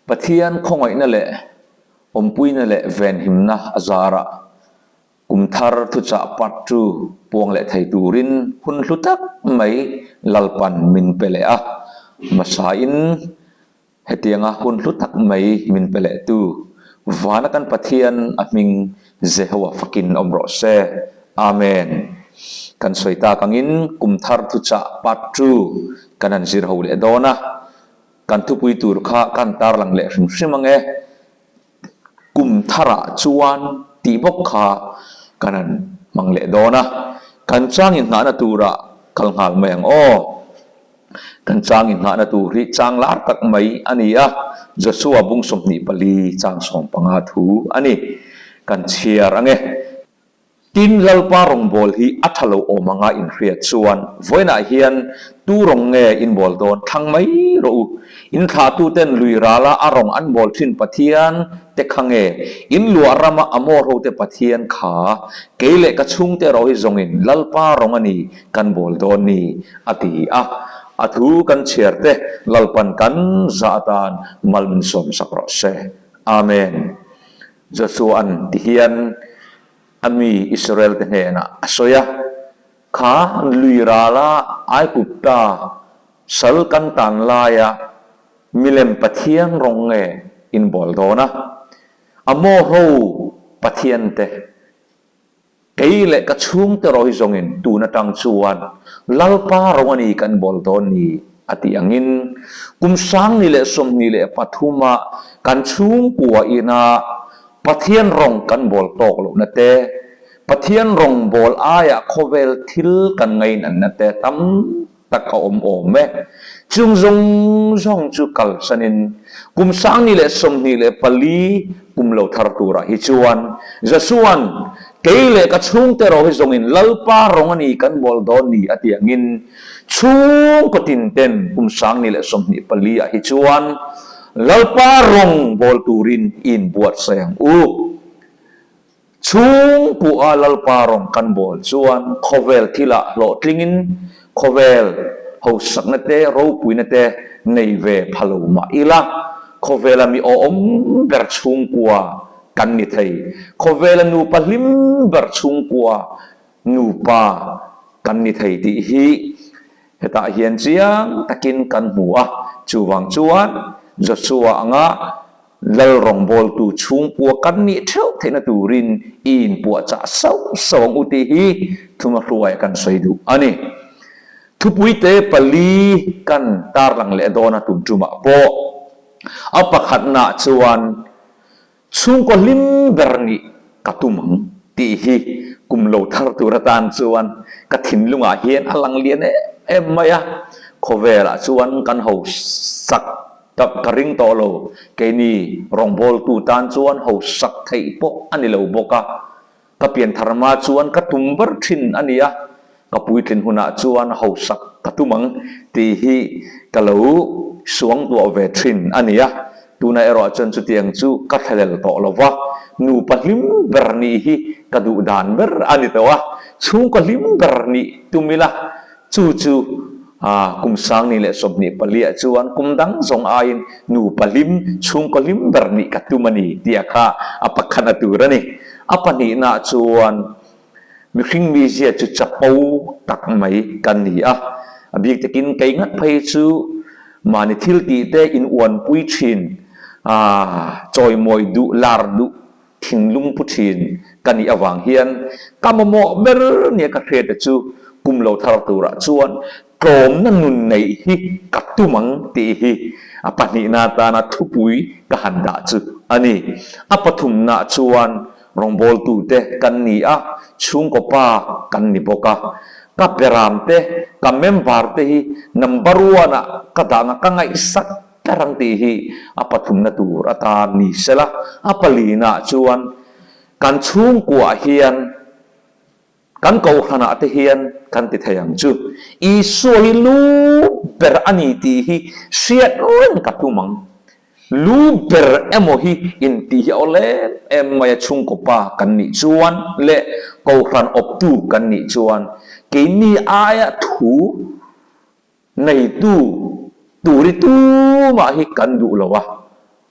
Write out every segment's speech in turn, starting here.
Pathian khawngaihna leh awmpuina leh venhimna a zarah kum thar thuchah part two puang leh thei turin hun hlu tak mai Lalpan min pe leh a, hmasain Hetianga hun hlu tak mai min pe lehtu vana kan Pathian a hming Jehovah fakin awm rawh se. Amen. Kan sawi tak angin kum thar thuchah part two kan han zir ho leh dawn a, kan thupui tur kha kan tarlang leh hrim hrim ang e. Kum tharah chuan tih bawk kha kan han hmang leh dawn a, kan chang inhnahna turah kal nghal mai ang aw. Kan chang inhnahna tur hi chang lar tak mai a ni a, Joshua bung 24 chang 15 thu a ni. Kan chhiar ang e. Tin, Lalpa rawngbâwl hi a ṭha lo awm anga inhriat chuan vawiinah hian tu rawng nge in bâwl dawn thlang mai rawh u. In thlahtuten lui râla a rawng an bâwl ṭhin Pathian te kha nge in luah rama Amor hote Pathian kha kei leh ka chhungte erawh hi zawngin Lalpa rawng a ni kan bâwl dawn ni a ti a. A thu kan chhiar te Lalpan kan zah atan mal min sawmsak rawh se. Amen. Joshua-a'n ti hian a mi Israel-te hnenah a sawi a, Kha lui rala Aigupta sal kan tan laia milem pathian rawng nge in bawl dawn a, Amor-ho pathiante, kei leh ka chhungte rawh hi zawngin tun atang chuan Lalpa rawng a ni kan bawl dawn ni, a tih angin kum 2023-a kan chhungkua ina Pathian rawng kan bawl tawk lohna te, Pathian rawng bawl aia khawvel thil kan ngainanna te tam tak a awm awm e. Chung zawng zawng chu kalsanin kum 2024 kum lo thar turah hi chuan Josua'n kei leh ka chhungte ro hi zawngin Lalpa rawng a ni kan bawl dawn ni a ti angin chhungkaw tin ten kum 2024 ah hi chuan Lalpa rawng bawl turin i inbuatsaih ang u. Chhungkua Lalpa rawng kan bawl chuan khawvel thilah hlawhtlingin khawvel hausakna te ropuina te nei ve pha lo mah ila, khawvela mi awm ber chhungkua kan ni thei. Khawvela nupa hlim ber chhungkua nupa kan ni thei tih hi Hetah hian chiang takin kan hmu a, chuvang chuan Joshua anga Lal rawngbawltu chhungkua kan nih theuh theihna turin i inpuahchah sauh sauh ang u tih hi thumahruai kan sawi duh a ni. Thupuite pali kan tarlang leh dawn a tum tumah pawh a pakhatnaah chuan Chhungkaw hlim ber nih ka tum ang tih hi kum lo thar tur atan chuan ka thinlungah hian a lang lian em em mai a, khawvelah chuan kan hausak tak ka ring tawh lo, keini rawngbawltu tan chuan hausak theih pawh a ni lo bawk a, ka pianthar hma chuan ka tum ber thin a ni a, ka puitlin hunah chuan hausak ka tum ang tih hi ka lo suangtuah ve thin a ni a, tunah erawh chuan chutiang chu ka thlahlel tawh lo va, nupa hlim ber nih hi ka duh dan ber a ni tawh a, chhungkaw hlim ber nih tum ila chu chu kum 2024 ah chuan kum dang zawng aiin nupa hlim, chhungkaw hlim ber nih ka tum a ni tih a kha a pakhatna tur a ni. A pahnihnaah chuan. Mihring mizia chu chapo tak mai kan ni a, a bik takin kei ngat phei chu mahni thil tih te in uanpui thin, chawimawi duh, lar duh, thinlung pu thin ka nih avang hian ka mamawh ber nia ka hriat te chu kum lo thar turah chuan tlawmna nun neih hi ka tum ang tih hi a pahnihna atana thupui ka han dah chu a ni. A pathumnaah chuan Rawngbawltute kan ni a, chhungkaw pa kan ni bawk a. Ka beram te, ka member te hi number one ah ka dang a, ka ngaihsak ber ang tih hi a pathumna tur atan ni sela. A palina chuan kan chhungkuaah hian kan kohhranah te hian kan ti thei ang chu. Isua hi lu ber a ni tih hi hriat reng ka tum ang. Lu ber emaw hi intih hi aw lem em mai a chhungkaw pa kan nih chuan leh kohhran awptu kan nih chuan keini aia thu neitu turi tumah hi kan duh lo a.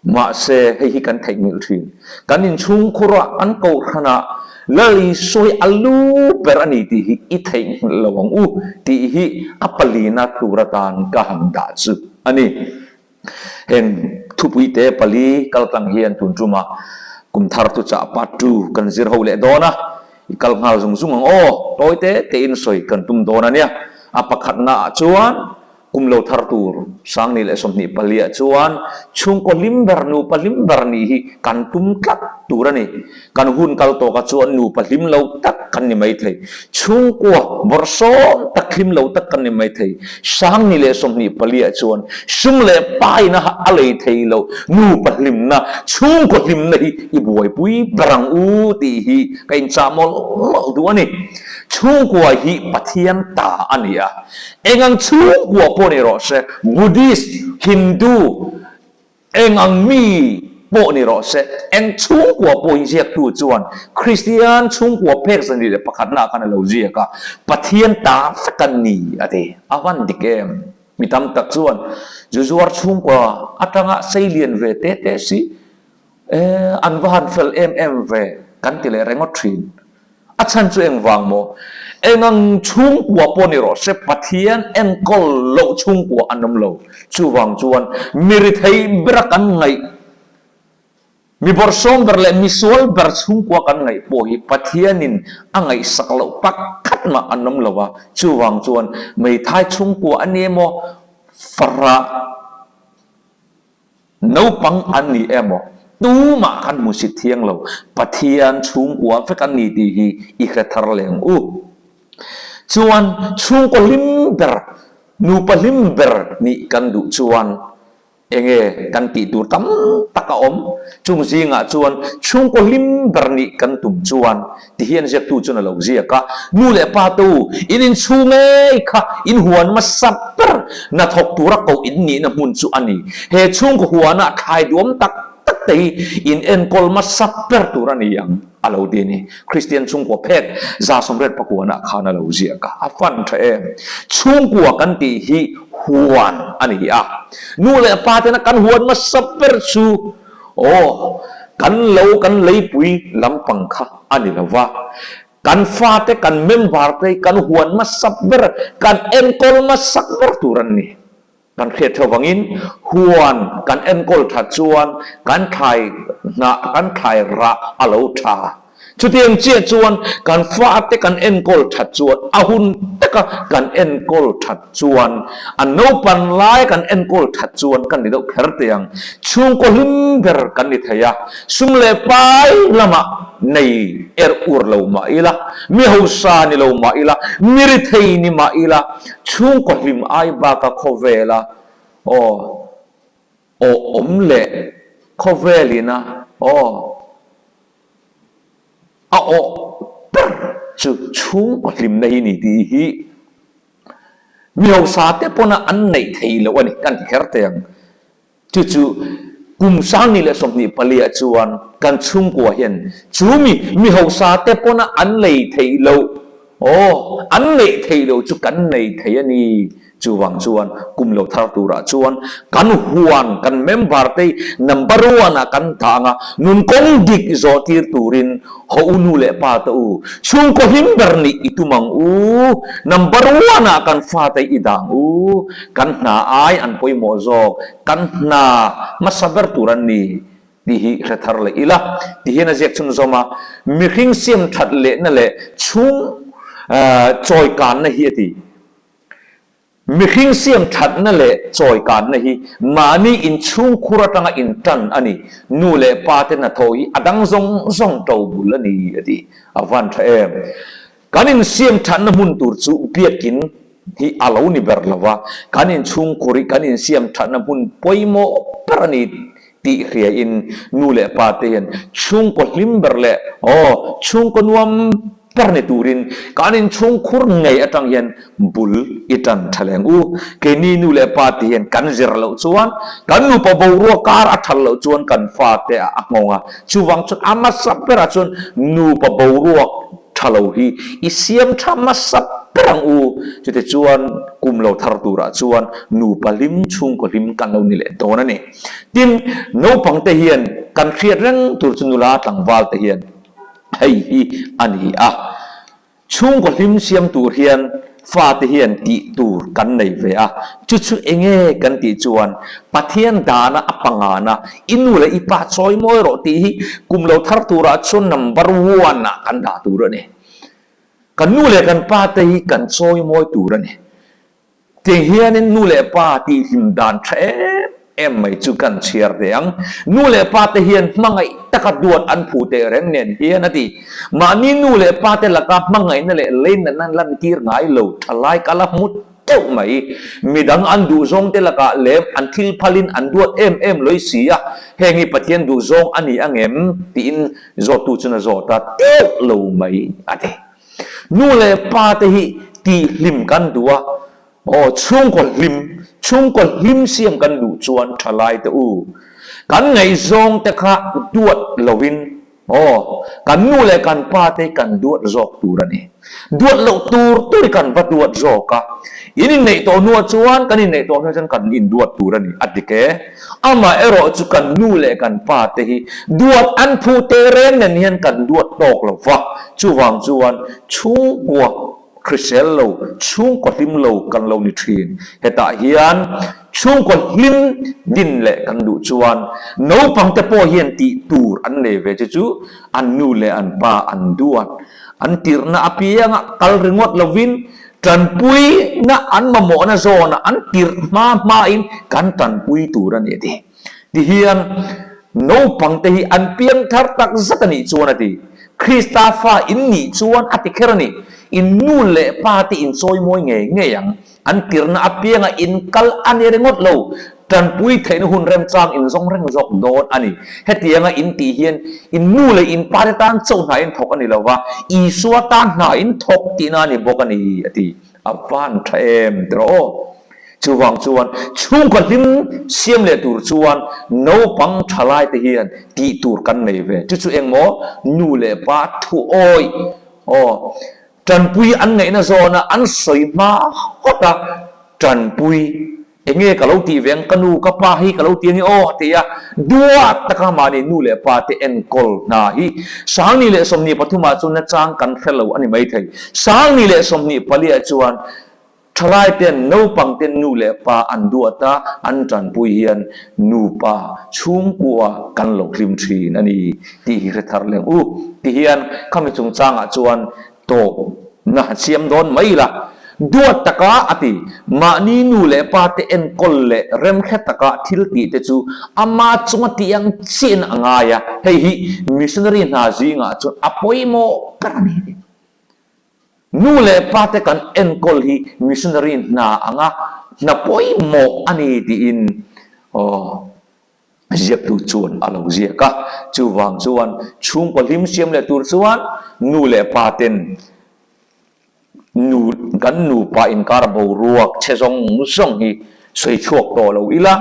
Mahse, hei hi kan theihnghilh thin. Kan inchhungkhurah, kan kohhranah Lal Isua hi a lu ber a ni tih hi i theihnghilh lo ang u tih hi a palina tur atan ka han dah chu a ni. Heng thupuite pali kaltlang hian tun tumah kum thar tuchah part ii kan zir ho leh dawn a, i kal nghal zung zung ang aw, tawi te tein sawi kan tum dawn a nia. A pakhatna ah chuan kum lo thar tur Sangni leh 24 ah chuan chhungkaw hlim ber nupa hlim ber nih hi kan tum tlat tur a ni. Kan hun kal tawkah chuan nupa hlim lo tak kan ni maithei. Chhungkua bawrhsawm tak hlim lo tak kan ni maithei. Sangni leh 24 ah chuan sum leh paina a lei thei lo. Nupa hlimna, chhungkaw hlimna hi i buaipui ber ang u tih hi ka inchah mawlh mawlh duh a ni. Chhungkua hi Pathian ta a ni a. Eng ang chhungkua pawh ni rawh se, Buddhist, Hindu, Eng ang mi pawh ni rawh se, eng chhungkua pawh hi ziaktu chuan Kristian chhungkua phek 21 na khan a lo ziak a, Pathian ta vek an ni a ti. A van dik em? Mi tam tak chuan zu zuar chhungkua atanga sei lian ve te te si, e, an va han fel em em ve kan ti leh rengawt thin. A chhan chu engvang maw? Eng ang chhungkua pawh ni rawh se, Pathian enkawl loh chhungkua an awm lo. Chuvang chuan mi rithei bera kan ngaih, mi bawrhsawm ber leh mi sual ber chhungkua kan ngaih pawh hi Pathianin a ngaihsak loh pakhat mah an awm lo a. Chuvang chuan meithai chhungkua a ni emaw, fahrah, Naupang an ni emaw, tumah kan hmu sit thiang lo, Pathian chhungkua vek an ni tih hi i hre thar leng u. Chuan chhungkaw hlim ber, nupa hlim ber nih kan duh chuan enge kan tih tur tam tak a awm. Chung zingah chuan chhungkaw hlim ber nih kan tum chuan Ti hian ziaktu chuan a lo ziak a, Nu leh pa te u, in inchhung ngei kha in huan hmasa ber hnathawk tura koh in nihna hmun chu a ni. He chhungkaw huanah thlai duam tak tak te hi in enkawl hmasa ber tur a ni ang, a lo ti a ni. Kristian chhungkua phek 189 ah khan a lo ziak a, a fan tha em? Chhungkua kan tih hi huan a ni a, nu leh pa tena kan huan hmasa ber chu Aw, kan lo kan leipui lampang kha a ni lo va, kan fate, kan member te kan huan hmasak ber, kan enkawl hmasak ber tur an ni. Kan hriat theuh vangin huan kan enkawl that chuan kan thlai hnah, kan thlai rah a lo tha. Chutiang chiah chuan kan fate kan enkawl that chuan, a hun taka kan enkawl that chuan, a naupan lai kan enkawl that chuan kan ni deuh kher teh ang. Chhungkaw hlim ber kan ni thei a, sum leh pai lamah nei er ur lo mah ila, mi hausa ni lo mah ila, mi rithei ni mah ila, chhungkaw hlim ai baka khawvela aw aw awm leh khawvelina aw. A awh ber chu chhungkaw hlimna hi ni tih hi mi hausa te pawna an neih thei loh a ni kan ti kher teh ang. Chu chu kum 2024 ah chuan kan chhungkua hian chu mi mi hausa te pawna an lei theih loh aw an neih theih loh chu kan nei thei a ni. Chuvang chuan kum lo thar turah chuan kan huan, kan member te number one ah kan dah ang a, nun kawng dik zawh tir turin haw u nu leh pa te u, chhungkaw hlim ber nih i tum ang u, number one ah kan fate i dah ang u, kan hna ai an pawimawh zawk, kan hna hmasa ber tur an ni tih hi hre thar leh ila ti hian a ziak chhunzawm a, mihring siam that lehna leh chhung chawikanna hi a ti. Mihring siam thatna leh chawikanna hi mahni inchhungkhur atanga intan a ni. Nu leh pa te hnathawh hi a dang zawng zawng to bul a ni, a ti. A van tha em? Kan insiam thatna hmun tur chu biakin hi a lo ni ber lo va, kan inchhungkhur hi kan insiam thatna hmun pawimawh ber a ni tih hriain nu leh pa te hian chhungkaw hlim ber leh aw chhungkaw nuam ber ni turin kan inchhungkhur ngei atang hian bul i tan tha leng u. Keini nu leh pa te hian kan zir loh chuan, kan nupa boruak kar a that loh chuan kan fate ah a nghawng a. Chuvang chuan a hmasa berah chuan nupa boruak tha lo hi i siam tha hmasa. ber ang u. Chutichuan kum lo thar turah chuan nupa hlim, chhungkaw hlim kan lo ni leh dawn a ni. Tin, naupangte hian kan hriat reng tur chu nula tlangval te hian hei hi a ni a. Chhungkaw hlim siam tur hian fate hian tih tur kan nei ve a, chu chu enge kan tih chuan Pathian dana a pangana i nu leh i pa chawi mawi rawh tih hi kum lo thar turah chuan number one ah kan dah tur a ni. Kan nu leh kan pa te hi kan chawi mawi tur a ni. Ti hianin nu leh pa tihhlim dan tha em em mai chu kan chhiar ve ang. Nu leh pa te hian hmangaih taka duat an phu teh reng nen hian a ti. Mahni nu leh pa te laka hmangaihna leh leinatna lantir ngai lo thalai ka la hmu teuh mai. Midang an duhzawng te lakah lem an thil phalin an duat em em lawih si a, heng hi Pathian duhzawng a ni angem tiin zawttu chuan a zawt a, teuh lo mai a ti. Nu leh pa te hi tihhlim kan duh a, aw chhungkaw hlim, chhungkaw hlim siam kan duh chuan thalai te u, kan ngaihzawng te kha duat lovin aw kan nu leh kan pa te hi kan duat zawk tur a ni. Duat loh tur tur hi kan va duat zawk a, in inneih tawh hnuah chuan kan inneih tawh hnuah chuan kan induat tur a ni, a dik e. Amaherawh chu kan nu leh kan pa te hi duat an phu teh reng nen hian kan duat tawk lo va, chuvang chuan chhungkua hrisel lo, chhungkaw hlim lo kan lo ni thin. Hetah hian chhungkaw hlim din leh kan duh chuan naupang te pawh hian tih tur an nei ve che chu an nu leh an pa an duat an tirhna apianga kal ringawt lovin Tanpuina an mamawhna zawnah an tirh hma hmain kan tanpui tur a ni a ti. Tihian naupangte hi an piangthar tak zat a nih chuan a ti. Krista fa in nih chuan a ti kher a ni. In nu leh pa te in chawimawi ngei ngei ang. An tirhna apianga in kal a ni ringawt lo. Tanpui theihna hun remchang in zawng reng zawk dawn a ni. Hetianga in tih hian in nu leh in pa te tan chauh hna in thawk a ni lo va, Isua tan hna in thawk tihna a ni bawk a ni, a ti. A van tha em tiraw aw. Chuvang chuan chhungkaw hlim siam leh tur chuan naupang tha lai te hian tih tur kan nei ve. Chu chu engmaw nu leh pa thuawi aw. Tanpui an ngaihna zawna an sawi hma hawt a, Tanpui, enge ka lo tih ve ang ka nu, ka pa hi ka lo ti ange aw a ti a, duat taka mahni nu leh pa te enkawl hna hi Sangni leh 23 ah chuan nachang kan hre lo a ni maithei. Sangni leh 24 ah chuan Thalai ten naupang ten nu leh pa an duat a, an tanpui hian nupa chhungkua kan lo hlim thin a ni tih hi hre thar leng u. Tihian khami chungchangah chuan tawp na han siam dawn mai ila. Duat taka a ti, mahni nu leh pa te enkawl leh remhre taka thil tih te chu ama chunga tih ang chiahin a ngai a, hei hi missionary hna zingah chuan a pawimawh ber a ni. Nu leh pa te kan enkawl hi missionary hna anga hna pawimawh a ni tiin aw ziaktu chuan a lo ziak a. Chuvang chuan chhungkaw hlim siam leh tur chuan nu leh pa ten nu kan nupa inkar boruak che zawng zawng hi sawi chhuak tawh lo ila,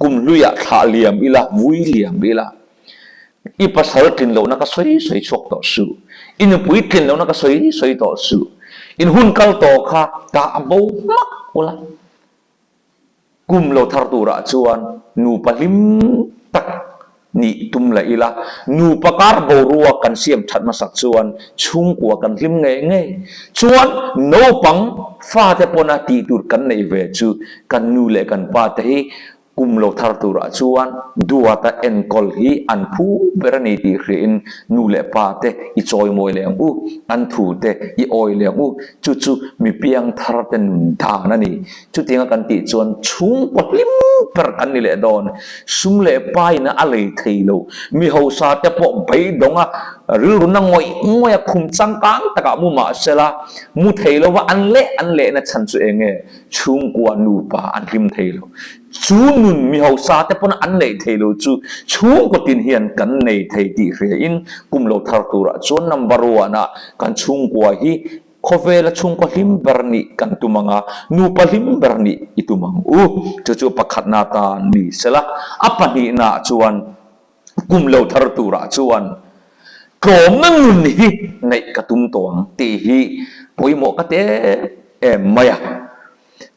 kum hluiah thlah liam ila, vui liam ila. I pasal tlin lohna ka sawi sawi chhuak tawh suh. I nupui tlin lohna ka sawi sawi tawh suh. In hun kal tawh kha ta a bo hmak ula. Kum lo thar turah chuan nupa hlim tak nih tum leh ila, nupa kar boruak kan siam that hmasak chuan chhungkua kan hlim ngei ngei. Chuan naupang fate pawna tih tur kan neih ve chu kan nu leh kan pa te hi Kum lo thar turah chuan duata enkawl hi an phu ber a ni tih hriain nu leh pa te i chawimawi leh ang u, an thu te i awi leh ang u, chu chu mi piang thar te nun dan a ni. Chutianga kan tih chuan chhungkaw hlim ber kan ni leh dawn. Sum leh paina a lei thei lo. Mi hausa te pawh beidawng a, rilru na ngawih ngawih a khum changkang takah mu mah sela, mu thei lova an leh an lehna chhan chu eng nge? Chhungkua nupa an hlim thei lo. Chu nun mi hausa te pawn an neih thei lo chu chhungkaw tin hian kan nei thei tih hria in kum lo thar turah chuan number one ah kan chhungkua hi khawvela chhungkaw hlim ber nih kan tum ang a, nupa hlim ber nih i tum ang u. Chu chu pakhatna tan ni sela. A pahnihna ah chuan kum lo thar turah chuan tlawmna nun hi neih ka tum tawh ang tih hi. Pawimawh ka ti em em mai a.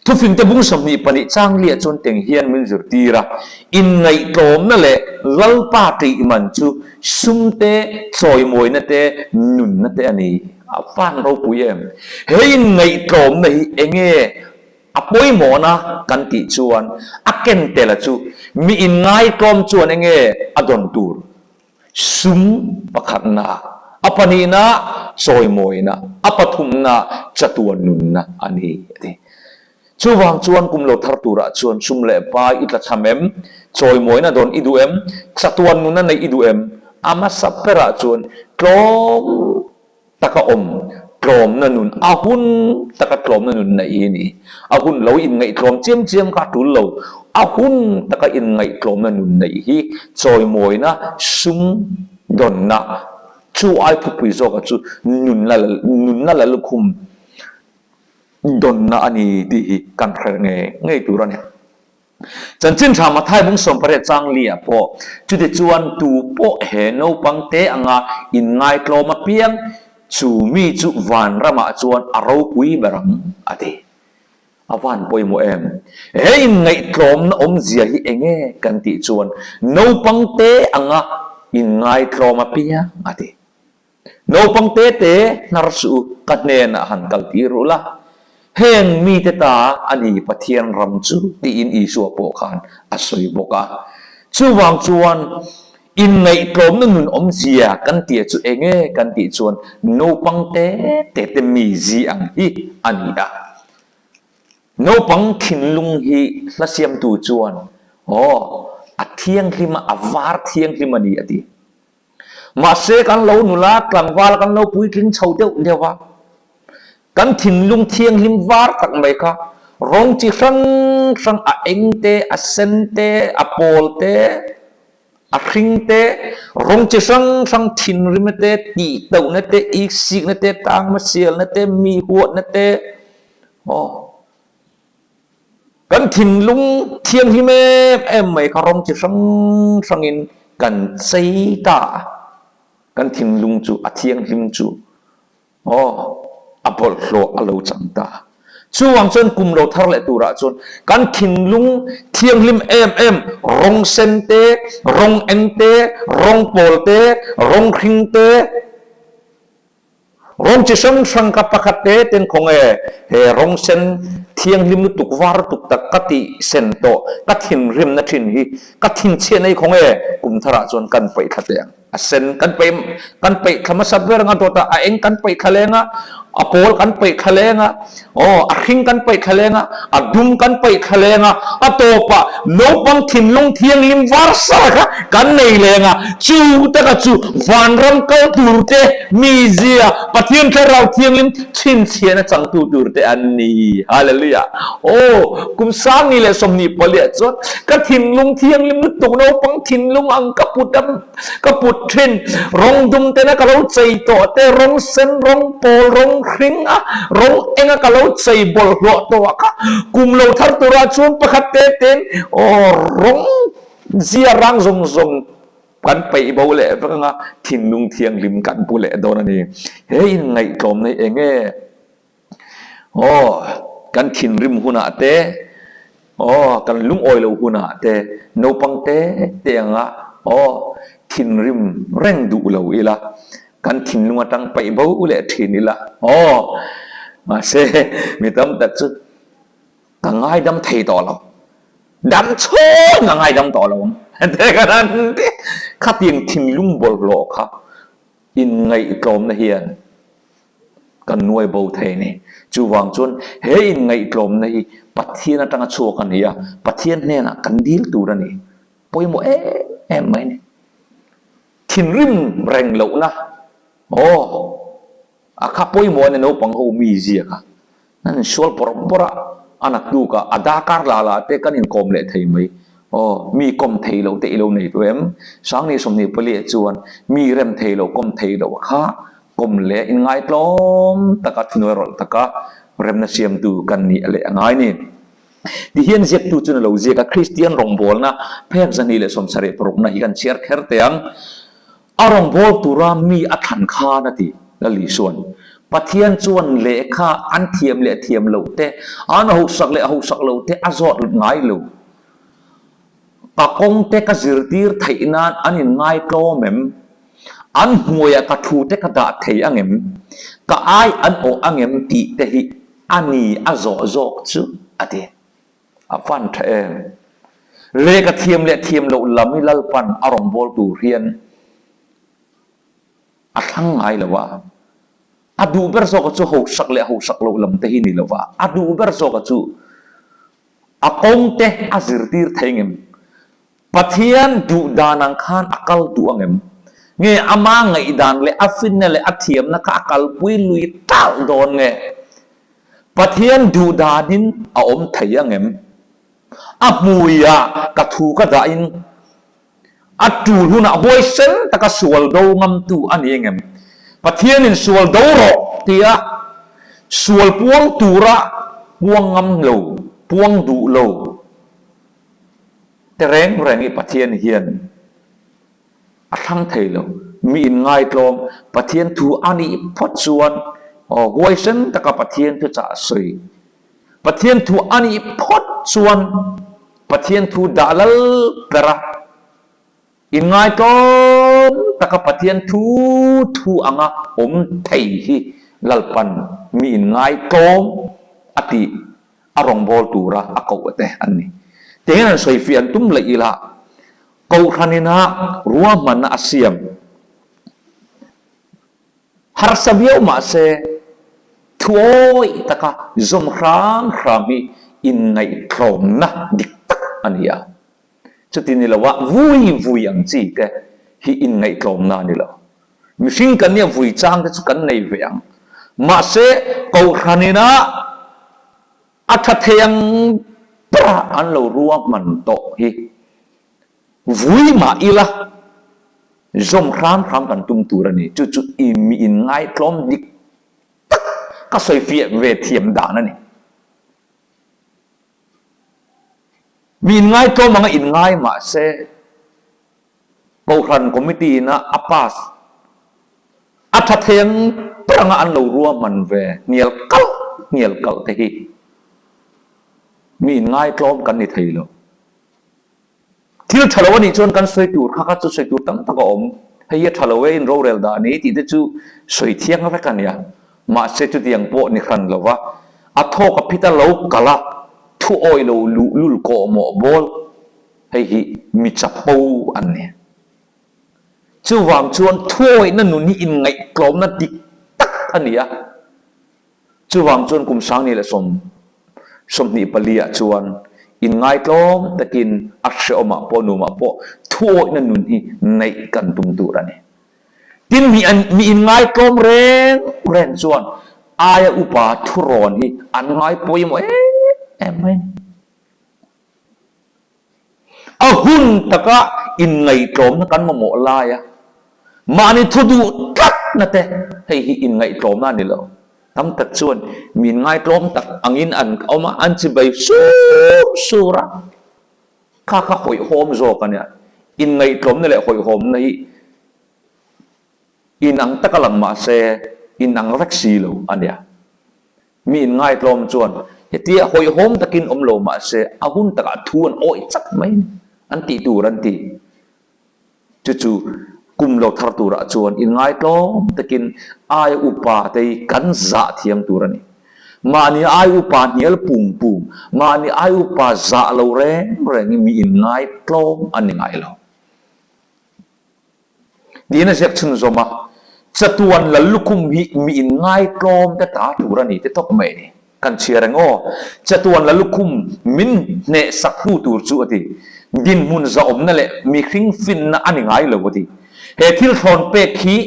Thufingte bung 22 chang liah chuan teng hian min zirtir a, inngaihtlawmna leh Lalpa ṭih man chu sum te, chawimawina te, nunna te a ni. A van ropui em! He inngaihtlawmna hi enge a pawimawhna kan tih chuan a ken tel a chu mi inngaihtlawm chuan enge a dawn tur? Sum pakhatna, a pahnihna chawimawina, a pathumna chatuan nunna a ni, a ti. Chuvang chuan kum lo thar turah chuan sum leh pai i tlachham em? Chawimawina dawn i duh em? Chatuan nunna neih i duh em? A hmasa berah chuan tlawm taka awm tlawmna nun, a hun taka tlawmna nun neih hi a ni. A hun lo inngaihtlawm chiam chiam kha a tul lo. A hun taka inngaihtlawmna nun neih hi chawimawina, sum dawnna, chu ai thupui zawka chu nunna nunna la lukhum dawnna a ni tih hi kan hre ngei ngei tur a ni. Chanchin tha Mathai bung 18 chang li ah pawh chutichuan tu pawh he naupang te anga inngaitlawm apiang chu mi chu van ramah chuan a ropui ber ang a ti. A van pawimawh em? He inngaihtlawmna awmzia hi enge kan tih chuan naupang te anga inngaitlawm apiang a ti. Naupang te te hnar suh u, ka hnenah han kal tir u la, heng mite ta a ni Pathian ram chu tiin Isua pawh khan a sawi bawk a. Chuvang chuan inngaihtlawmna nun awmzia kan tia chu enge kan tih chuan naupang te te te mizi ang hi a ni a. Naupang thinlung hi hla siamtu chuan aw a thianghlim a, a var thianghlim a ni a ti. Mahse kan lo nula tlangval kan lo puitling chho deuh deuh a, kan thinlung thianghlim var tak mai kha rawng chi hrang hrang a eng te, a sen te, a pawl te, a hring te, rawng chi hrang hrang thinrimna te, tihtohna te, iksikna te, tangmasialna te, mi huatna te, aw. Kan thinlung thianghlim em em mai kha rawng chi hrang hrangin kan chei ta a, kan thinlung chu a thianghlim chu aw a bawlhhlawh a lo chang ta. Chuvang chuan kum lo thar leh turah chuan kan thinlung thianghlim em em rawng sen te, rawng eng te, rawng pawl te, rawng hring te, Rawng chi hrang hrang ka pakhat te ten khawng e, he rawng sen thianghlim lutuk var lutuk tak ka tih sen tawh ka thinrimna thin hi ka thinchhiah nei khawng e, kum tharah chuan kan paih thla teh ang. A sen kan paih kan paih thla hmasa ber anga dawtah a eng kan paih thla leng a, a pawl kan paih thla leng a, Aw, a hring kan paih thla leng a, a dum kan paih thla leng a, a tawpah naupang thinlung thianghlim var sar kha kan nei leng a, chu taka chu vanram kal tur te, mizia, Pathian Thlarau Thianghlim chhinchhiahna changtu tur te an ni. Hallelujah! Aw, kum 2024 ah chuan ka thinlung thianghlim lutuk naupang thinlung ang ka put a, Ka put thin, rawng dum tena ka lo chei tawh te, rawng sen, rawng pawl, rawng hring a, rawng enga ka lo chei bawlhhlawh tawh a kha kum lo thar turah chuan pakhat te ten aw rawng zia rang zawng zawng kan peih bo leh vek anga thinlung thianghlim kan pu leh dawn a ni. He inngaihtlawmna hi eng nge? Aw, kan thinrim hunah te, aw, kan lungawi lo hunah te, naupang te te anga, aw, thinrim reng duh lo ila, kan thinlung atang paih bo leh thin ila, aw, mahse, mi tam tak chu ka ngaidam thei tawh lo, dam chhung ka ngaidam tawh lo ang, te ka han ti, khatiang thinlung bawlhhlawh kha inngaihtlawmna hian kan nuai bo thei a ni. Chuvang chuan he inngaihtlawmna hi Pathian atanga chhuak a ni a, Pathian hnenah kan dil tur a ni. Pawimawh em em mai a ni. Thinrim reng lohna, aw, a kha pawimawh a ni naupang ho mizia kha. An insual bawrh bawrh a, a naktuk a, a dakar lah lah te kan inkawm leh thei mai. Aw, mi kawm thei loh te i lo nei tawh em? Sangni 24 ah chuan mi rem thei lo, kawm thei loh kha kawm leh inngaitlawm taka thunuai rawlh taka remna siamtu kan nih a leh a ngai ni. Tihian ziaktu chuan a lo ziak a, Kristian rawngbawlna phek 276 na hi kan chhiar kher teh ang. A rawngbâwl tura mi a thlan khan a ti, Lal Isua'n. Pathian chuan lehkha an thiam leh thiam loh te, an hausak leh hausak loh te a zawt ngai lo. Ka kawng te ka zirtir theih nan an inngai tlawm em? An hmuaiah ka thu te ka dah thei ang em? Ka ai an awh ang em tih te hi a ni a zawh zawk chu a ti. A fan tha em? Lehkha thiam leh thiam loh lam hi Lalpan a rawngbâwl tur hian a thlang ngai lo a. A duh ber zawka chu hausak leh hausak loh lam te hi ni lo va, a duh ber zawka chu a kawng te a zirtir thei ngem? Pathian duh dan ang khan a kal duh ang em? Nge ama ngaihdan leh a finna leh a thiamna kha a kalpui lui talh dawn nge? Pathian duh danin a awm thei ang em? A hmuiah ka thu ka dahin a tul hunah huaisen taka sual do ngamtu a ni ang em? Pathianin sual do rawh tia sual puang tura puang ngam lo, puang duh lo te reng reng hi Pathian hian a thlang thei lo. Mi inngaitlawm Pathian thu a nih phawt chuan huaisen taka Pathian thuchah sawi. Pathian thu a nih phawt chuan Pathian thu dah lal ber a, inngaitlawm taka Pathian thu thu anga awm thei hi Lalpan mi inngaitlawm a tih a rawngbâwl tura a koh te an ni. Tihian an sawifiah an tum leh ila, Kohhran ina ruahmanna a siam harsa viau mah se, thuawih taka zawm hram hram hi inngaihtlawmna dik tak a ni a. Chuti ni loa vui vui ang chi te hi inngaihtlawmna a ni lo. Mihring kan nia vui chang te chu kan nei ve ang. Mahse, Kohhran ina a tha thei ang bera an lo ruahman tawh hi vui mah ila zawm hram hram kan tum tur a ni. Chu chu i mi inngaihtlawm dik tak ka sawi fiah ve thiam dan a ni. Mi inngaihtlawm anga inngai mah se Kohhran Committee ina a pass a tha thei ang ber anga an lo ruahman ve hnial kalh hnial kalh te hi mi inngaitlawm kan ni thei lo. Thil tha lo a nih chuan kan sawi tur kha kha chu sawi tur tam tak a awm. Hei hi a tha lo e, in rorel dah a ni tih te chu sawi thiang vek a nia. Mahse chutiang pawh ni hran lo va, a thawk a phit a lo kalh a, thu awih lo luhlul kawh mawh bawl. Hei hi mi chapo an ni. Chuvang chuan thuawihna nun hi inngaihtlawmna dik tak a ni a. Chuvang chuan kum sangni leh sawm 24 ah chuan inngaitlawm takin a hreawmah pawh nuamah pawh thuawihna nun hi neih kan tum tur a ni. Tin, mi mi inngaitlawm reng reng chuan aia upa thurawn hi an ngai pawimawh em em mai a ni. A hun taka inngaihtlawmna kan mamawh lai a, mahni thu duh tlatna te hei hi inngaihtlawmna a ni lo. Tam tak chuan mi inngaitlawm tak angin an awm a, an chibai sur sur a, kha kha hawihhawm zawk a nia. Inngaihtlawmna leh hawihhawmna hi inang taka lang mah se inang vek si lo a nia. Mi inngaitlawm chuan hetia hawihhawm takin awm lo mah se a hun takah thu an awih chak mai a ni, an tih tur an ti. Chu chu kum lo thar turah chuan inngaitlawm takin ai upa te hi kan zah thiam tur a ni. Mahni ai upa hnial pum pum, mahni ai upa zah lo reng rengin mi inngaitlawm a ni ngai lo. Tiin a ziak chhunzawm a, Chatuan lal lukhum hi mi inngaitlawm te ta tur a ni ti tawp mai a ni. Kan chhiar reng aw, Chatuan lal lukhum min hneh sak hnu tur chu a ti. Dinhmun zahawmna leh mihring finna a ni ngai lo a ti. He thil thlawn pek hi,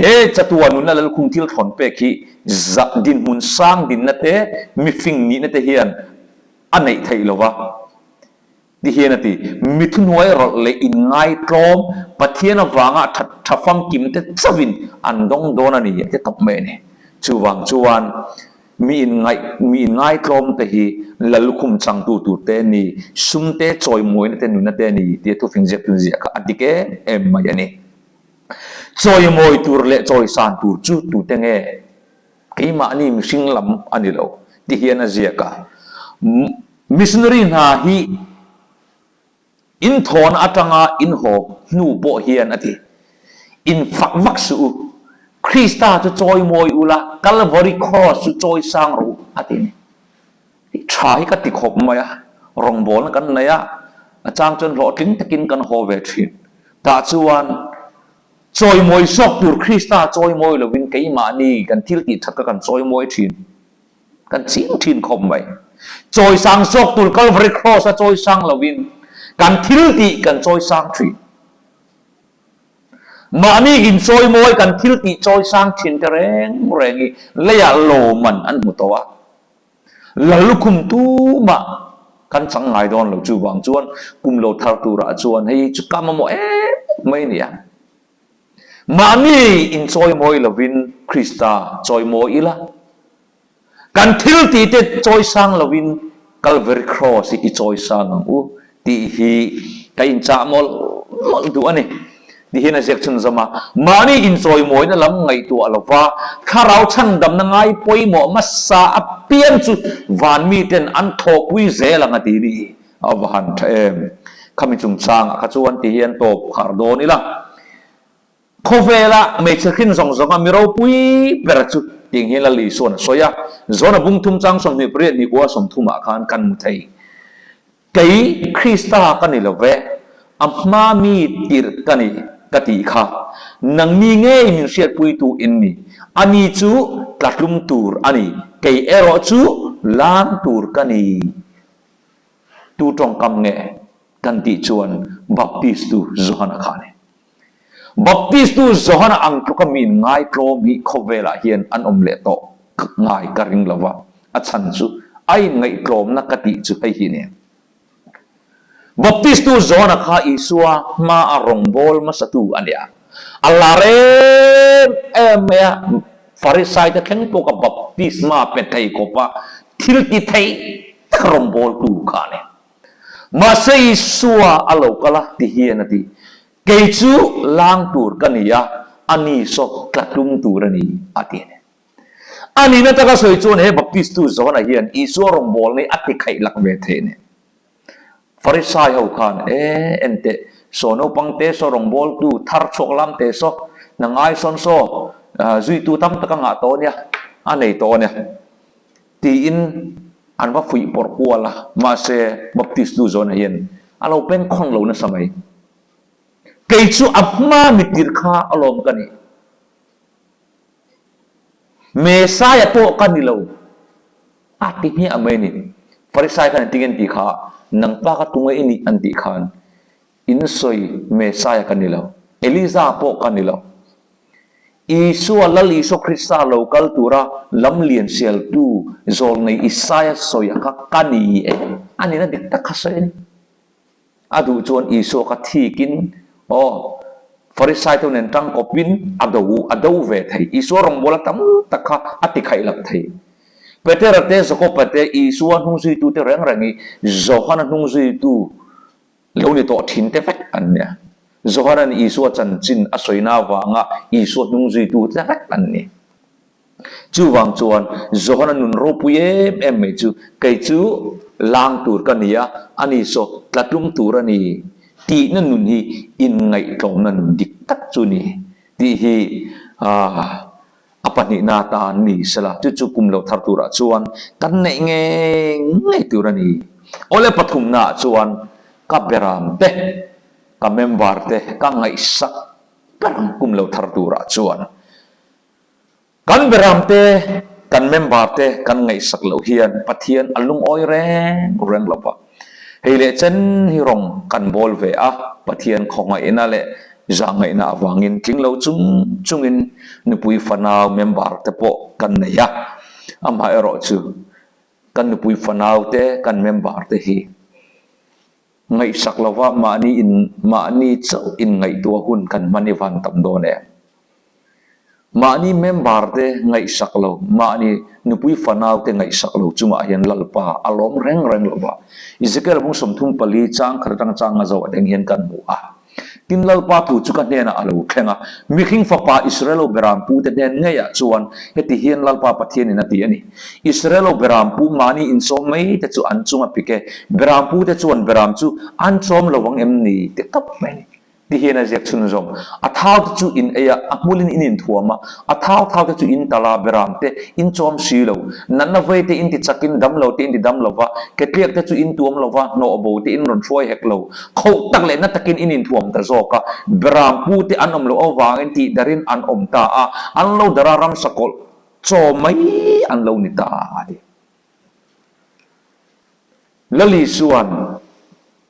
he chatuan nunna lal lukhum thil thlawn pek hi zah dinhmun sang dinna te, mifing nihna te hian a neih theih lo va. Ti hian a ti, Mi thuhnuai rawlh leh inngaitlawm Pathian avanga tha tha famkim te chauhin an dawng dawn a ni a ti tawp mai a ni. Chuvang chuan mi inngaih mi inngaitlawm te hi Lallukhum changtu tur te a ni, sum te chawimawina te nuna te a ni tia thufing ziak tun ziah kha a dik em em mai a ni. Chawimawi tur leh chawisan tur chu tute nge? Keimahni mihring lam a ni lo ti hian a ziak a. Missionary hna hi in thawn atanga in haw hnu pawh hian a ti. In fak vak suh u. Krista chu chawimawi ula, Kalvari Cross chu chawi sang rawh u a ti a ni. Tha hi ka ti khawp mai a, rawngbawlna kan nei a, a chang chuan hlawhtling takin kan haw ve thin. Tah chuan chawimawi zawk tur Krista chawimawi lovin keimahni kan thil tih that kha kan chawimawi thin, kan ching thin khawp mai. Chawisang zawk tur Kalvari Cross a chawisang lovin kan thil tih kan chawisang thin. Mahni inchawimawi kan thil tih chawisang thin te reng reng hi leiah lawman an hmu tawh a. Lallukhum tumah kan chang ngai dawn lo chuvang chuan kum lo thar turah chuan hei chu ka mamawh em mai a ni a. Mahni inchawimawi lovin Krista chawimawi ila, kan thil tih te chawisang lovin Kalvary Cross hi i chawisang ang u tih hi ka inchah mawlh mawlh duh a ni. Tihian a ziak chhunzawm a, Mahni inchawimawina lam ngaihtuah lova thlarau chhandamna ngai pawimawh hmasa apiang chu van miten an thawhpui zel ang a ti ni. A va han tha em! Khami chungchangah kha chuan tihian tawp kharh dawn ila, Khawvela hmeichhe hrin zawng zawnga mi ropui ber chu tiang hian Lal Isuan a sawi a, Zona bung thum chang 28 ni kua 30 ah khan kan hmu thei. Kei Krista ka ni lo ve, a hma mi tirh ka ni ka tih kha. Nangni ngei min hriatpuitu in ni. Ani chu tlatlum tur a ni, kei erawh chu lang tur ka ni. Tu tawngkam nge kan tih chuan Baptistu Johana kha a ni. Baptistu Johana ang tluka mi in ngaitlawm hi khawvelah hian an awm leh tawh ngai ka ring lo va, a chhan chu a inngaihtlawmna ka tih chu hei hi nen. Baptistu Johana kha Isua hmaa rawngbâwl hmasatu a ni a, a lar em em mai a, Farisaite thleng pawh ka baptisma pe thei khawpa thil ti thei tak rawngbâwltu kha a ni. Mahse Isua a lo kal a ti hian a ti, Kei chu lang tur ka ni a, a ni saw tlatlum tur a ni, a ti a ni. A nihna taka sawi chuan he Baptistu Johana hian Isua rawngbawlna hi a ti khaih lak ve thei a ni. Farisai ho khan, E, enteh, saw naupang te saw rawngbawltu thar chhuak lam te saw, hna ngai sawn saw, zuitu tam tak a ngah tawh a nia, a nei tawh a nia. Tiin an va fuih pawrh kual a, mahse Baptistu John-a hian a lo peng khawn lo nasa mai. Kei chu a hma mitir kha alawm ka nih. Messiah pawh ka ni lo a ti hmiah mai a ni. Farisai khan engtin nge an tih kha, Nang pa ka tunge i nih an tih khan, In sawi Messiah ka ni lo, Eliza pawh ka ni lo. Isua, Lal Isua Krista lo kal tura lam lian sialtu zawlnei Isaia sawi a kha ka ni e. A nihna dik tak kha sawi a ni. A duh chuan Isua kha thikin, aw, Farisai te nen tangkawpin a do, a do ve thei. Isua rawngbawla tam tak kha a ti khaih lak thei. Petera te, Jakoba te, Isua hnungzuitu te reng reng hi Johana hnungzuitu Lo ni tawh thin te vek an nia. Johana'n Isua chanchin a sawina avanga Isua hnung zuitu te vek an ni. Chuvang chuan Johana nun ropui em em mai chu kei chu lang tur ka ni a, ani saw tlatlum tur a ni tihna nun hi inngaihtlawmna nun dik tak chu ni tih hi A pahnihna atan ni sela, chu chu kum lo thar turah chuan kan neih ngei ngei tur a ni. Awle pathumnaah chuan ka beram te, ka member te ka ngaihsak ber ang kum lo thar turah chuan. Kan beram te, kan member te kan ngaihsak loh hian Pathian a lungawi reng reng lo va. Hei leh chen hi rawng kan bawl ve a, Pathian khawngaihna leh Zahngaihna avangin tling lo chung chungin nupui fanau member te pawh kan nei a, amaherawh chu kan nupui fanau te kan member te hi ngaihsak lova mahni in mahni chauh inngaihtuah hun kan hman i van tam dawn em? Mahni member te ngaihsak lo, mahni nupui fanau te ngaihsak lo chungah hian Lalpa a lawm reng reng lo va. Ezekiel bung 34 chang khat atang chang a zo atang hian kan hmu a. Tin Lalpa thu chu ka hnenah a lo thleng a, Mihring fapa Israel-ho beram pute hnen ngeiah chuan heti hian Lalpa Pathianin a ti a ni, Israel-ho beram pu mahni inchawm mai te chu an chung a pik e, beram pute chuan beram chu an chawm lo ang em ni? ti tawp mai a ni. Ti hian a ziak chhunzawm. A thau te chu in ei a, a hmulin in inthuam a, a thau thau te chu in talh a, beram te in chawm si lo. Natna vei te in ti chakin dam lo te in ti dam lo va, ketliak te chu in tuam lo va, hnawh bo te in rawn hruai hek lo. Khoh tak leh na takin in inthuam ta zawk a, beram pu te an awm loh avangin tih darin an awm ta a, an lo dar a ramsa kawlh chaw mai an lo ni ta a ti. Lali chuan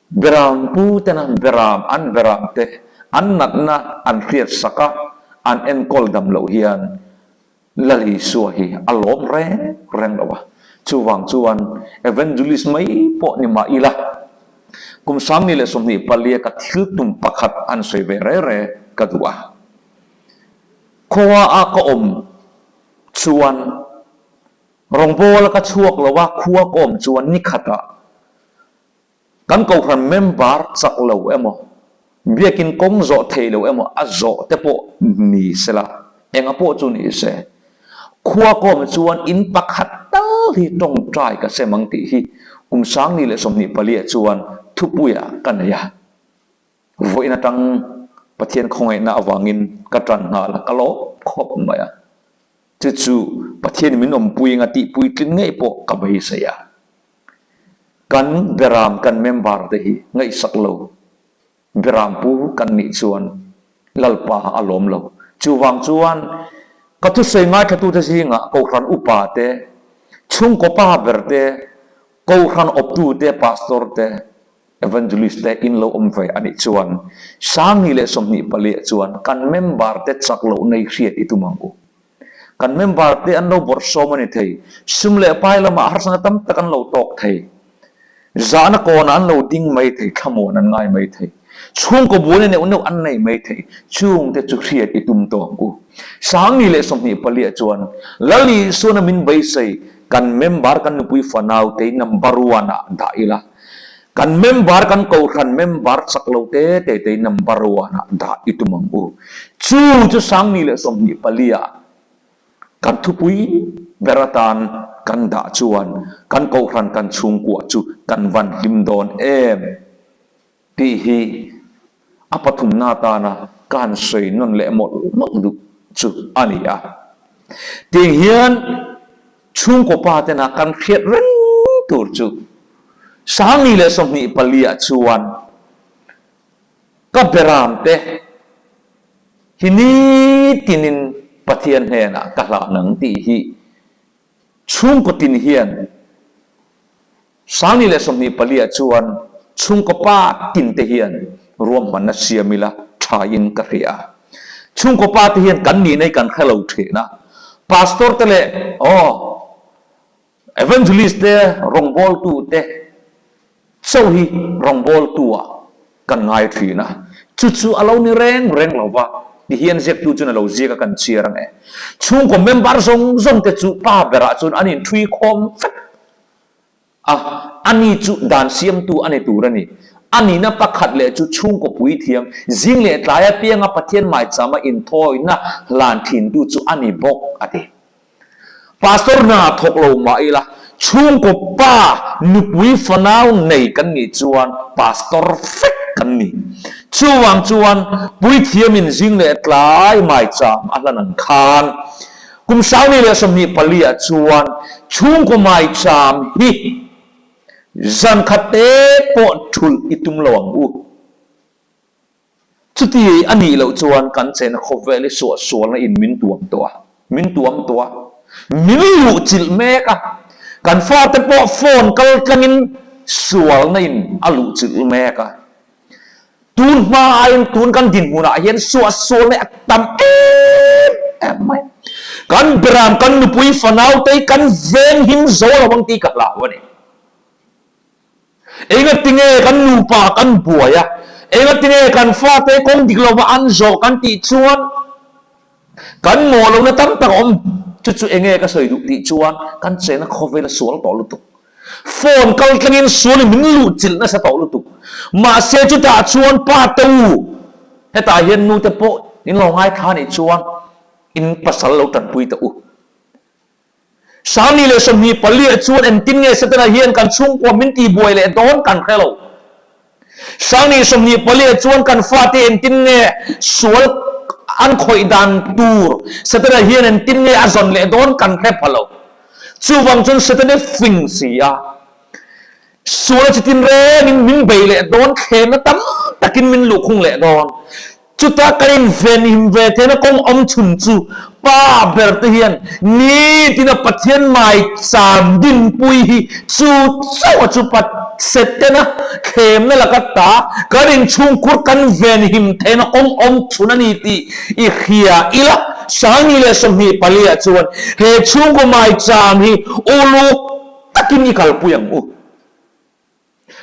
Beram pu tena beram an beram te an natna an hriat sak a, an enkawl dam loh hian Lali Isua hi a lawm reng reng lo a. Chuvang chuan Evangelist mai pawh ni mah ila, kum 2024 ka thil tum pakhat an sawi ve re re ka duh a. Khua a ka awm chuan Rawngbawla ka chhuak lo a, khua ka awm chuan ni khatah kan kohhran member chak lo emaw, biakin kawng zawh thei lo emaw a zawh te pawh ni se la, enga pawh chu ni se, khua ka awm chuan in pakhat tal hi tawngtai ka sem ang tih hi kum 2024 ah chuan thupuiah ka nei a. Vawiin atang Pathian khawngaihna avangin ka tan nghal a, ka lawm khawp mai a. Chu chu Pathian min awmpui anga tihpui tling ngei pawh ka beisei a. Kan beram kan member te hi ngaihsak lo beram pu kan nih chuan Lalpa a lawm lo. Chuvang chuan ka thusawi ngaithlatute zingah Kohhran upa te, chhungkaw pa ber te, Kohhran awptu te, Pastor te, Evangelist te in lo awm ve a nih chuan 2024 ah chuan kan member te chak loh nei hriat i tum ang u. Kan member te an lo bawrhsawm a ni thei, sum leh pai lamah harsatna tam tak an lo tawk thei, zahna kawnah an lo ding mai thei, thlamuan an ngai mai thei, chhungkaw buaina neuh neuh an nei mai thei, chungte chu hriat i tum tawh ang u. 2024 ah chuan Lal Isuana min beisei kan member kan nupui fanau te number one ah dah ila, Kan member kan kohhran member chak lo te te te number one ah dah i tum ang u. Chu chu 2024 ah kan thupui ber atan kan dah chuan kan kohhran kan chhungkua chu kan van hlim dawn em tih hi a pathumna atana ka han sawi nawn leh mawlh mawlh duh chu a ni a. Tiang hian chhungkaw pa tena kan hriat reng tur chu 2024 ah chuan ka beram te hi nitinin Pathian hnenah ka hlan ang tih hi chhungkaw tin hian 2024 ah chuan chhungkaw pa tin te hian ruahmanna siam ila thain ka hria. Chhungkaw pa te hian kan nihna hi kan hre lo thin a, Pastor te leh aw Evangelist te rawngbawltu te chauh hi rawngbawltu ah kan ngai thin a, chu chu a lo ni reng reng lo va, ti hian ziaktu chuan a lo ziak a kan chhiar ang e. Chhungkaw member zawng zawng te chu pa berah chuan an inthui khawm vek a, ani chu dan siamtu a ni tur a ni. A nihna pakhat leh chu chhungkaw puithiam, zing leh tlai apianga Pathian maichama inthawina hlan thintu chu a ni bawk, a ti. Pastor hna thawk lo mah ila, chhungkaw pa nupui fanau nei kan nih chuan pastor fek kan ni. Chuvang chuan puithiamin zing leh tlai maicham a hlan ang khan kum 2024 ah chuan chhungkaw maicham hi zan khat te pawh thulh i tum lo ang u. Chuti a nih loh chuan kan chena khawvel i suahsualna in min tuam tawh a, min tuam tawh a, min luhchilh mek a, kan fate pawh phone kal tlangin sualna in a luhchilh mek a. Tun hma aiin tun kan dinhmunah hian suahsualna a tam em em mai. Kan beram, kan nupui fanaute hi kan venghim zo lo ang tih ka hlau a ni. Engatinge kan nupa kan buai a, engatinge kan fate kawng dik lova an zawh kan tih chuan kan mawh lohna tam tak a awm. Chu chu enge ka sawi duh tih chuan kan chena khawvel a sual tawh lutuk. Phone kal tlangin sualin min luhchilh nasa tawh lutuk. Mahse chutah chuan pa te u. Hetah hian nute pawh in lo ngaithla nih chuan in pasal lo tanpui teh u. Sangni leh 24 ah chuan engtin nge Setana hian kan chhungkua min tihbuai leh dawn kan hre lo. Sangni 24 ah chuan kan fate engtin nge sual an khawih dan tur Setana hian engtin nge a zawn leh dawn kan hre pha lo. Chuvang chuan Setana hi fing si a, sual a chitin rengin min bei leh dawn, thlenna tam takin min luhkhung leh dawn. Chuta kan invenhim ve theihna kawng awm chhun chu Pa ber te hian nitina Pathian maicham dinpui hi chu chauh a chu Pasetena thlemna laka ta kan inchhungkhur kan venhim theihna kawng awm chhun a ni tih i hria ila 2024 ah chuan he chhungkaw maicham hi uluk takin i kalpui ang u.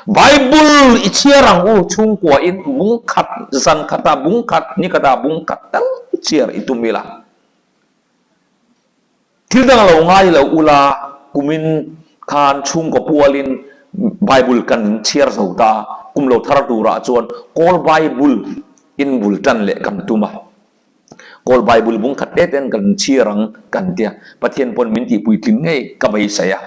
Bible i chhiar ang u, chhungkua in bung khat, zan khatah bung khat, ni khatah bung khat tal chhiar i tum ila. Thil dang lo ngai lo ula, kumin khan chhungkaw pualin Bible kan chhiar zo ta, kum lo thar turah chuan Kawl Bible in bul tan leh kan tum a. Kawl Bible bung khat te ten kan chhiar ang kan tia, Pathian pawn min tihpuitling ngei ka beisei a.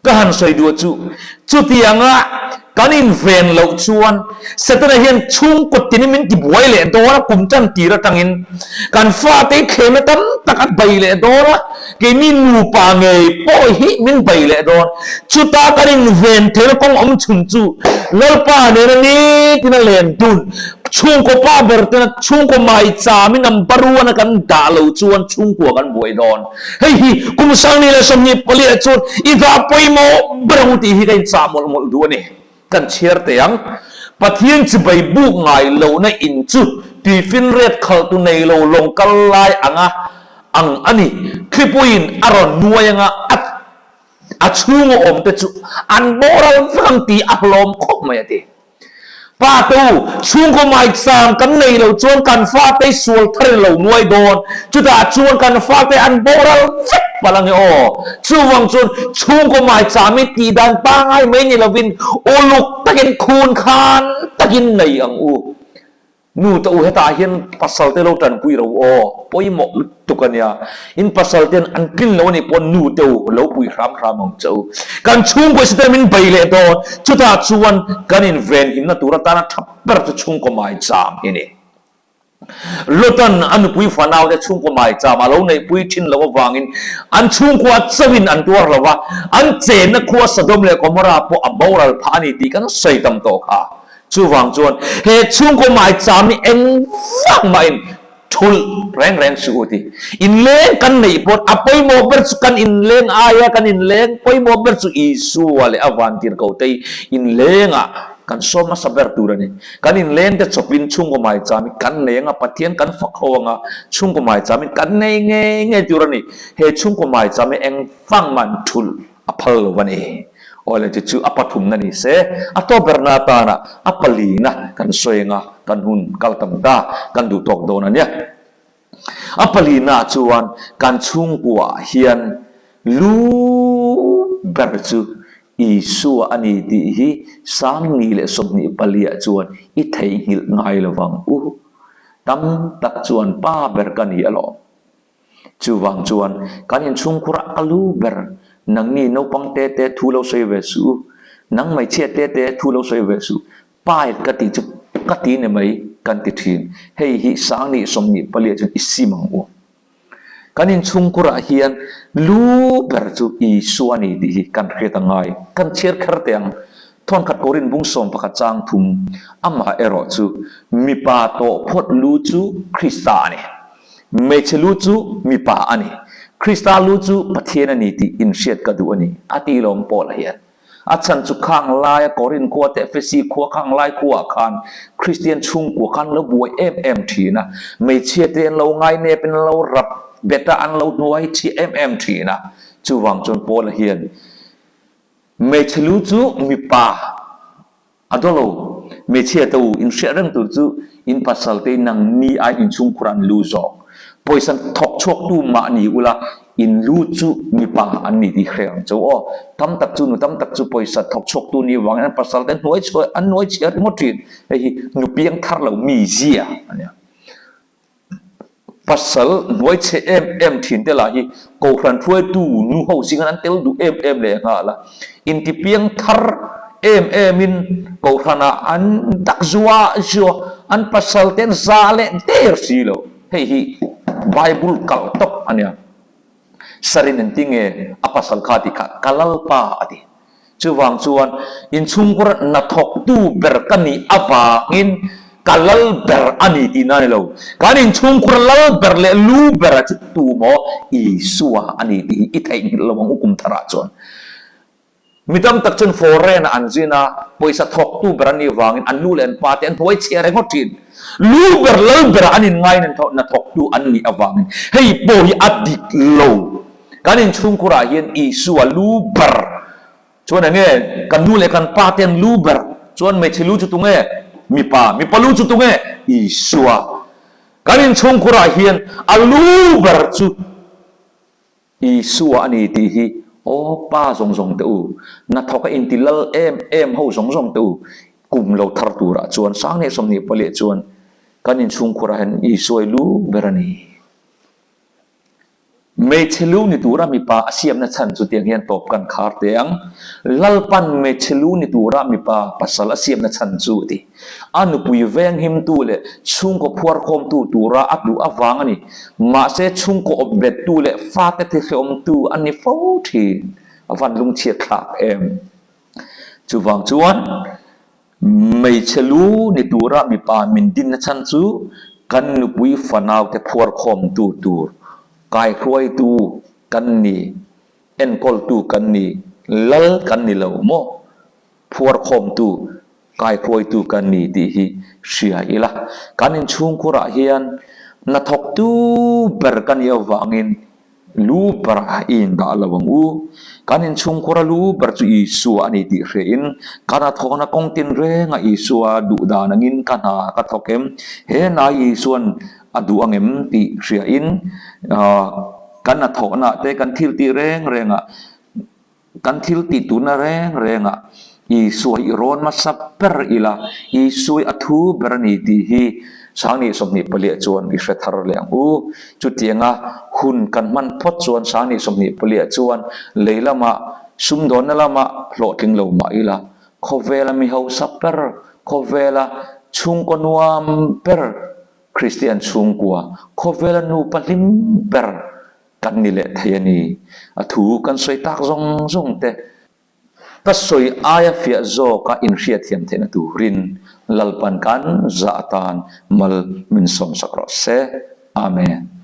Ka han sawi duh chu, chutianga kan inven loh chuan Setana hian chhungkaw tinin min tibuai leh dawn a, kum tan tir atangin kan fate hi thlemna tam tak a bei leh dawn a, keini nupa ngei pawh hi min bei leh dawn. Chuta kan inven theihna kawng awm chhun chu Lalpa nena nitin a len dun, Chhungkaw pa ber tena chhungkaw maicham in number one a kan dah lo chuan chhungkua kan buai dawn. Hei hi kum 2024 ah chuan i dah pawimawh ber ang u tih hi ka inchah mawlh mawlh duh a ni. Kan chhiar teh ang. Pathian chibai buk ngai lohna in chu tuifinriat khalhtu nei lo lawng kal lai anga ang a ni. Thlipuiin a rawn nuai anga a a chhunga awmte chu an boral vek ang tih a hlawm khawp mai a ti. Pa tu, chhungkaw maichang kan nei lo chuan kan fate sual thar in lo nuai dawn, chutah chuan kan fate an boral vek palh ange aw. Chuvang chuan chhungkaw maichang hi tih dan pangai mai ni lovin uluk takin khun khan takin nei ang u. Nu te u hetah hian pasal te lo tanpui ro aw, pawimawh lutuk a nia. In pasal ten an tlin lo a nih pawh nu te u lo pui hram hram ang che u. Kan chhungkaw si ten min bei leh dawn, chutah chuan kan invenhimna tur atana tha ber chu chhungkaw maicham hi a ni. Lotan a nupui fanau te chhungkaw maicham a lo neihpui thin loh avangin an chhungkua chauhin an tuar lo va, an chenna khua Sodom leh Gomorrah pawh a boral phah a ni tih kan sawi tam tawh kha. Chuvang chuan he chhungkaw maicham hi eng vak mahin thulh reng reng suh u ti. Inleng kan neih pawh a pawimawh ber chu kan inleng aia kan inleng pawimawh ber chu Isua leh a vantirhkohtei inlengah kan sawm hmasa ber tur a ni. Kan inleng te chawpin chhungkaw maicham hi kan nei anga Pathian kan fak ho anga chhungkaw maicham hi kan nei ngei ngei tur a ni. He chhungkaw maicham hi eng vang mahin thulh A phal lo a ni. Awle chu chu a pathumna ni se, a tawp berna atana a palina kan sawi anga kan hun kal tam ta, kan duh tawk dawn a nia. A palina chuan kan chhungkuaah hian lu ber chu Isua a ni tih hi 2024 ah chuan i theihnghilh ngai lo vang u. Tam tak chuan pa ber ka ni alawm. Chuvang chuan kan inchhungkhurah ka lu ber, nangni naupang te te thu lo sawi ve suh u, nang hmeichhia te te thu lo sawi ve suh, pai ka tih chu ka ti ni mai kan ti thin. Hei hi 2024 ah chuan i sim ang u. Kan inchhungkhurah hian lu ber chu Isua a ni tih hi kan hriat a ngai. Kan chhiar kher teh ang. Thawnkhat Korin bung 11 chang thum, amah erawh chu mipa tawh phawt lu chu Krista a ni. Hmeichhe lu chu mipa a ni. Krista lu chu Pathian a ni tih inhriat ka duh a ni, a ti lawm Paula hian. A chhan chu khang laia Korin khua te Efesi khua khang lai khuaah khan Kristian chhungkua khan lo buai em em thin a, hmeichhia te an lo ngainep in an lo rap bet a, an lo hnuai chhiah em em thin a. Chuvang chuan Paula hian hmeichhe lu chu mipa A daw lo, hmeichhia te u, in hriat reng tur chu in pasal te nang ni aiin inchhungkhur an lu zawk. Pawisa thawk chhuak tu mah ni ula, In lu chu mipa an ni tih hre ang chu aw. Tam tak chu nu tam tak chu pawisa thawk chhuaktu nih vangin an pasal te hnuai chhuah an hnuai chhiar ringawt thin. Hei hi nu piang thar lo mi zia a nia. Pasal hnuai chhe em em thin te lah hi Kohhran hruaitu nu ho zingan an tel duh em em leh nghal a. Inti piang thar em em in Kohhranah an dak zuah zuah an pasal te an za leh der si lo. Hei hi Bible kalh tawp a nia. Sarin engti nge a pasal kha tih kha ka lalpa a ti. Chuvang chuan inchhungkur hnathawktu ber ka nih avangin ka lal ber a ni tihna a ni lo. Kan inchhungkur lal ber leh lu ber a chu tu maw Isua a ni tih hi i theihnghilh lo ang u kum tharah chuan. Mi tam tak chuan foreign ah an zin a, pawisa thawktu ber an nih vangin an nu leh an pa te an hnuai chhia reng ngawt thin. Lu ber, lal berah an inngain an thawh, hnathawktu an nih avangin hei pawh hi a dik lo. Kan inchhungkhur ah hian Isua lu ber chuan eng nge kan nu leh kan pa te an lu ber chuan hmeichhe lu chu tunge? Mipa, mipa lu chu tunge? Isua. Kan inchhungkhur ah hian a lu ber chu Isua a ni tih hi aw pa zawng zawng teh u, hnathawk a inti lal em em ho zawng zawng teh u, kum lo thar turah chuan sang leh 24 chuan kan inchhungkhurah hian Isua i lu ber a ni. Hmeichhe lu ni tura mipa a siamna chhan chu tiang hian tawp kan khar teh ang. Lalpan hmeichhe lu ni tura mipa pasal a siamna chhan chu a ti. A nupui venghimtu leh chhungkaw phuarkhawmtu tura a duh avang a ni. Mahse, chhungkaw awp bettu leh fate thihrehawmtu a ni fo thin. A van lungchhiat thlak em? Chuvang chuan, hmeichhe lu ni tura mipa min dinna chhan chu kan nupui fanaute phuarkhawmtu tur, kaihruaitu kan ni, enkawltu kan ni, lal kan ni lo maw? Phuarkhawmtu, kaihruaitu kan ni tih hi hria ila. Kan inchhungkhurah hian hnathawktu ber ka nih avangin lu berah i indah lo ang u. Kan inchhungkhura lu ber chu Isua a ni tih hriain ka hnathawkna kawng tinrengah Isua duh dan angin ka hna ka thawk em? He hna hi Isua'n a duh ang em tih hriain kan hnathawknaah te kan thiltih reng rengah Kan thil tih tuna reng rengah Isua hi i rawn hmasa ber ila, Isua hi a thu ber a ni tih hi Sangni 24 chuan i hre thar leh ang u. Chutianga hun kan hman phawt chuan Sangni 24 chuan lei lamah, sumdawnna lamah hlawhtling lo mah ila, khawvela mi hausa ber, khawvela chhungkaw nuam ber, Kristian chhungkua, khawvela nupa hlim ber Kan ni leh thei a ni. A thu kan sawi tak zawng zawng te, ka sawi aia fiah zawka inhriatthiam theihna turin Lalpan kan zah atan mal min sawmsak rawh se. Amen.